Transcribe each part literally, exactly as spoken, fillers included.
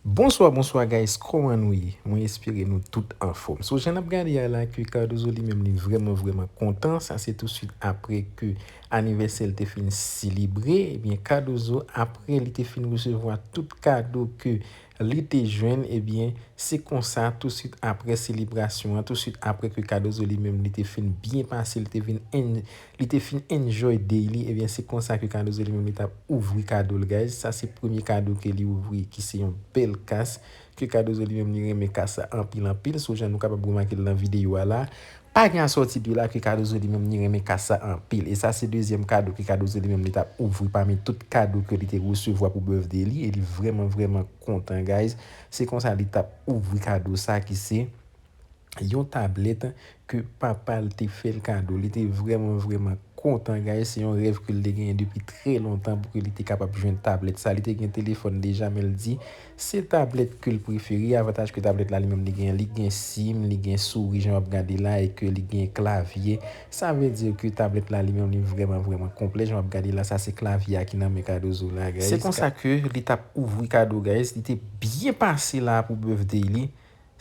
Bonswa, bonswa guys, kòman nou ye? Mwen espere nou tout anfòm. So, jan n ap gade a la ke Cardozo li menm li vrèman, vrèman kontan. Sa se touswit apre ke anivèsè l te fin selebre. Ebyen, Cardozo, apre li te fin resevwa tout kado ke li te jwenn, ebyen, se konsa, touswit apre selebrasyon an, touswit apre ke Cardozo li menm li te fin byen pase, li te vin en-, li te fin enjoy day li, ebyen, se konsa ke Cardozo li menm li t ap ouvri kado l, guys. Sa se premye kado ke li ouvri, ki se yon bèl kas, ke Cardozo li menm li renmen kas sa anpil, anpil. So, jan nou kapab remake l nan videyo a la, pa gen asòti de la ke Cardozo li menm li renmen kas sa anpil. E sa se dezyèm kado ke Cardozo li menm li t ap ouvri pami tout kado ke li te resevwa pou birthday li. E li vrèman, vrèman kontan, guys. Se konsa li t ap ouvri kado sa ki se yon tablèt ke papa l te fè l kado. Li te vrèman, vrèman kontan, guys. Se yon rèv ke l te genyen depi trè lontan pou ke li te kapab jwenn tablèt sa. Li te gen telefòn deja, men l di, se tablèt ke l prefere. Avantaj ke tablèt la li menm li gen, li gen sim, li gen souri jan w ap gade la, e ke li gen klavye. Sa vle di ke tablèt la li menm li vrèman, vrèman konplè jan w ap gade la. Sa se klavye a ki nan men Cardozo la, guys. Se konsa ke li t ap ouvri kado, guys. Li te byen pase la pou birthday li.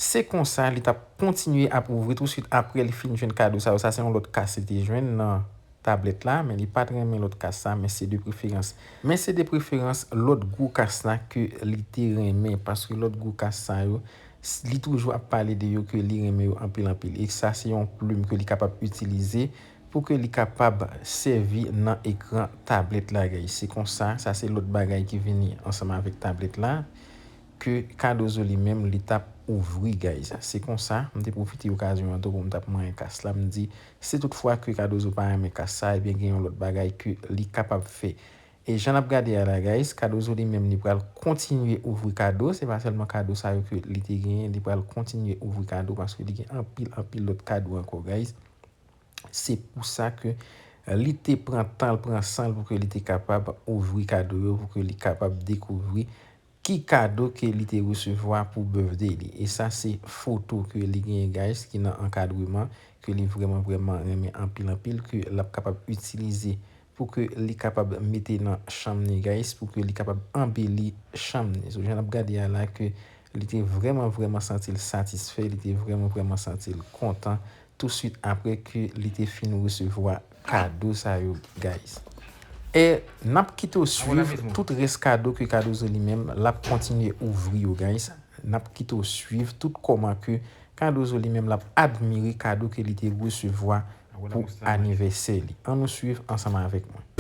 Se konsa, li t ap kontinye ap ouvri touswit apre li fin jwenn kado sa yo. Sa se yon lòt kas li te jwenn nan tablèt la, men li pa t renmen lòt kas sa, men se de preferans. Men se de preferans lòt gwo kas la ke li te renmen, paske lòt gwo kas sa yo, s-, li toujou ap pale de yo ke li renmen yo anpil, anpil. E sa se yon plim ke li kapab itilize pou ke li kapab sèvi nan ekran tablèt la, guys. Se konsa, sa se lòt bagay ki vini ansanm avèk tablèt la, ke Cardozo li menm li t ap ouvri, guys. Se konsa, m te pwofite okazyon an tou pou m t ap manyen kas la. M di, si toutfwa ke Cardozo pa renmen kas sa, ebyen gen yon lòt bagay ke li kapab fè. E jan n ap gade a la, guys, Cardozo li menm li pral kontinye ouvri kado. Se pa sèlman kado sa yo ke li te genyen, li pral kontinye ouvri kado paske li gen anpil, anpil lòt kado ankò, guys. Se pou sa ke li te pran tan l, pran san l pou ke li te kapab ouvri kado yo, pou ke li kapab dekouvri ki kado ke li te resevwa pou birthday li. E sa se foto ke li genyen, guys, ki nan ankadreman, ke li vrèman, vrèman renmen anpil, anpil, ke l ap kapab itilize pou ke li kapab mete nan chanm ni, guys, pou ke li kapab anbeli chanm ni. So, jan n ap gade a la, ke li te vrèman, vrèman santi l satisfè, li te vrèman, vrèman santi l kontan touswit apre ke li te fin resevwa kado sa yo, guys. E n ap kite w swiv tout rès kado ke Cardozo li menm l ap kontinye ouvri yo, guys. N ap kite w swiv tout kòman ke Cardozo li menm l ap admire kado ke li te resevwa pou anivèsè li. Ann nou swiv ansanm avèk mwen.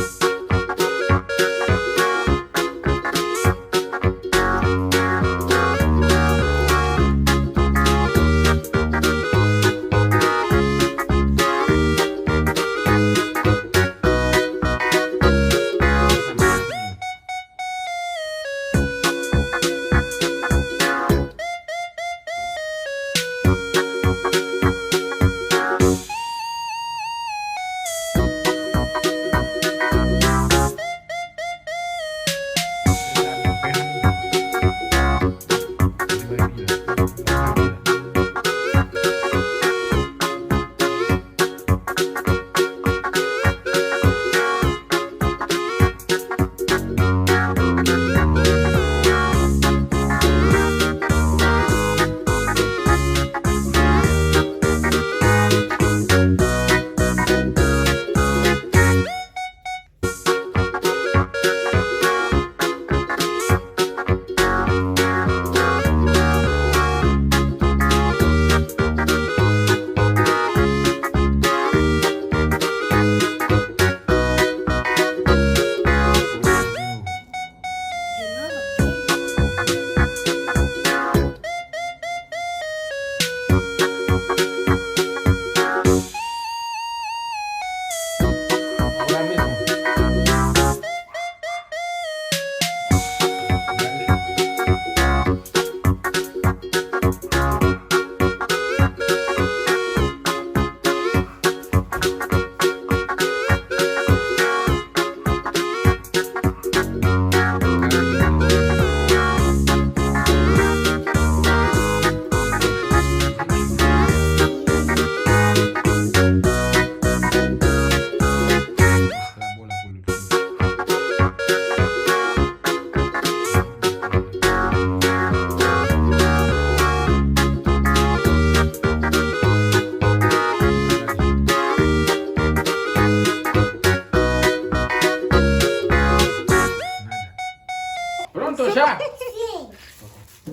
Ti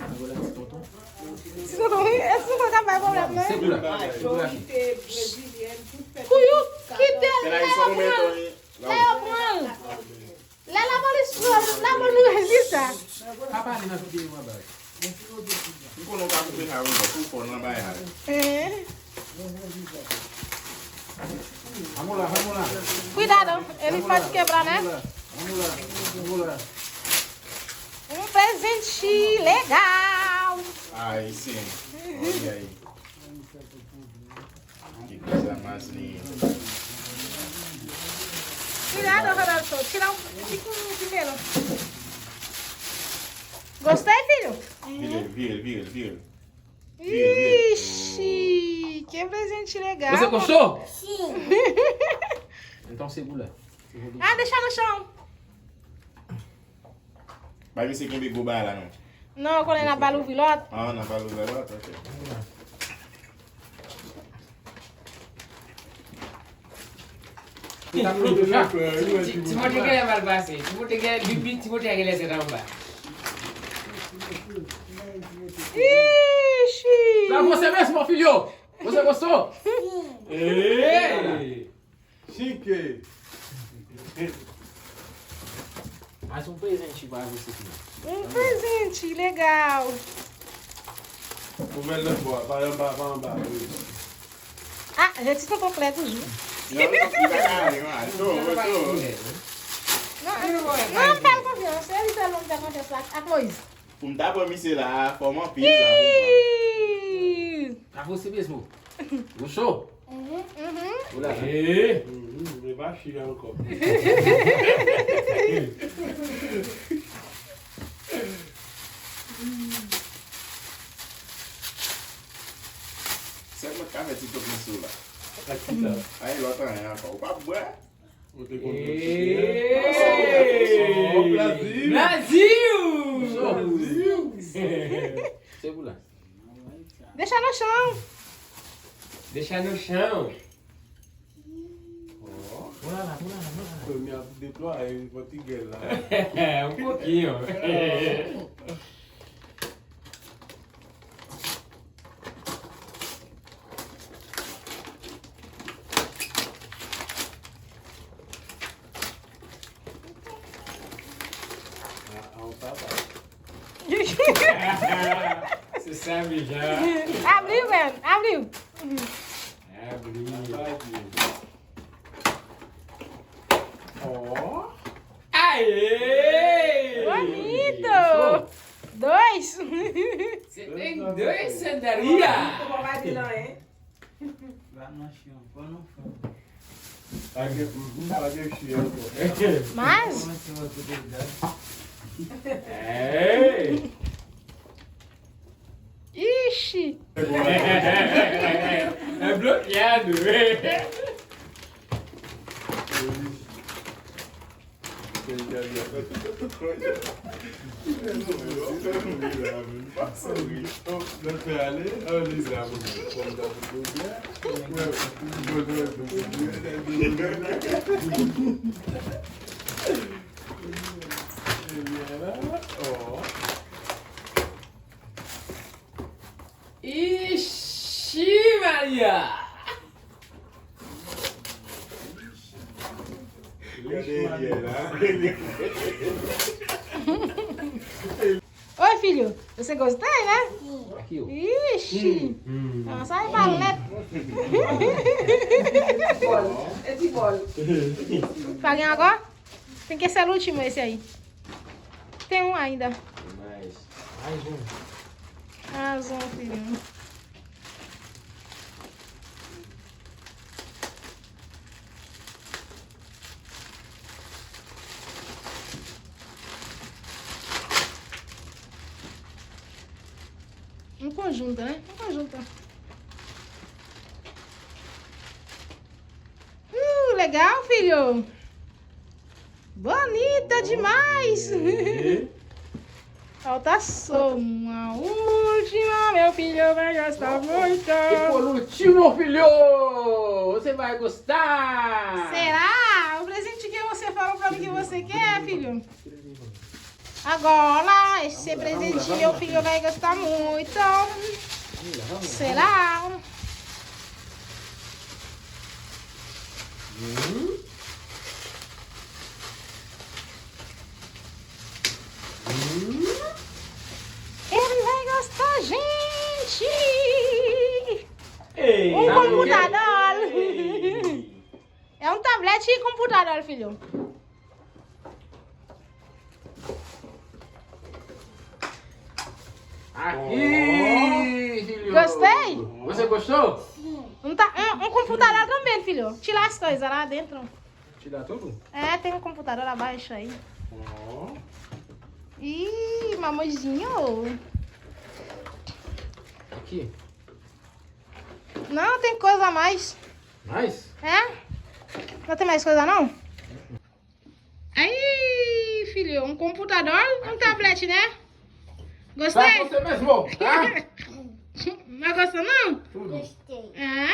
tonton, wi, e ti tonton k ap bay pwoblèm nan. Se pou la. Se pou la. Kouyou, kite l, lè yo pran l. Lè yo pran l. Lè lapolis pran l, lapolis li sa. Pa pale nan videyo an, baz. M konnen w ka koupe sa, wi, baz, pou w fò nan bagay la. Eh. Vamos lá, vamos lá. Cuidado, ele pode quebrar, né? Vamos lá, vamos lá, vamos lá. Um presente legal. Aí sim. Olha aí. Que coisa mais linda. Cuidado, Rodolfo. Tira um tiquinho primeiro. Gostei, filho? Vira ele, vira ele, vira ele, vira ele. Ixi, que presente legal. Você gostou? Sim. Então segura. Ah, deixa no chão. Bay misye kenbe gwo bagay la non. Non, konnen n ap ba l ouvri lòt. Ah, n ap ba l ouvri lòt, ok. Ti, ti, Timote genlè mal pase. Timote genlè, Bibi, Timote genlè tèt anba. Ixi! Bravo, você mesmo, filho! Você gostou? Ei! Chike! Mas um presente pra você também. Um presente legal. Pou bèl nan bò, pa anba, pa anba. Ah, je ti tonton klè toujou. Non, non, li pa ka ale, man. Cho, cho. Non, non, fè l konfyans. Se li sèlman m fè konfyans la ak Moyiz. Pou m ta pran misye la, fò m anpil la pou m pran. Ih! Bravo, você mesmo. Gostou? Uhum, uhum. Olha. Ei! Uhum, me baixei encore. Sèlman ka fè ti tok nan sou la. Ak ki sa? Ay, lòt anyen ankò. Ou pa bwè? Ou te konn Ei! Oh, Brasil! Brasil! Brasil! Se pou la. Deixa no chão. Deixa no chão. Ó. Olha lá, olha lá, olha lá. Premye ap deplwaye Pòtigèl la. Um pouquinho. Ah, ah, papa. Se sa, Mija. Abre, man. Abre. Abre. Ó. Aê! Bonito! Dois! Você tem dois sandaria? Não vou roubar de lá, hein? Lá no chão, vou no fundo. Paga, uhum, paga o chão, pô. Mas? Como é que você vai cuidar? Ei! Ixi! É bloqueado! Ixi, Maria! Gade Eliel la. Oi, filho, você gostei, né? Aqui, ó. Ixi! Hum. Nossa, aí valeu. Bol. É de bol. Paga agora? Tem que ser o último esse aí. Tem um ainda. Tem mais. Mais um. Arrasou, filho. Um conjunto, né? Um conjunto. Uh, legal, filho. Bonita demais! Falta só uma última, meu filho vai gostar muito. E por último, filho, você vai gostar. Será? O presente que você falou pra mim que você quer, filho? Agora, esse presentinho, o filho vai gostar muito. Será? Ele vai gostar, gente! Um computador! É um tablet e computador, filho. Aqui, filho. Gostei? Você gostou? Um, ta- um, um computador também, filho. Tira as coisas lá dentro. Tirar tudo? É, tem um computador abaixo aí. Ó. Ih, mamãezinho. Aqui. Não, tem coisa a mais. Mais? É? Não tem mais coisa, não? Aí, filho, um computador, um tablet, né? Pra Gostei? você mesmo, tá? Não gostou, não? Tudo. Gostei. Ah,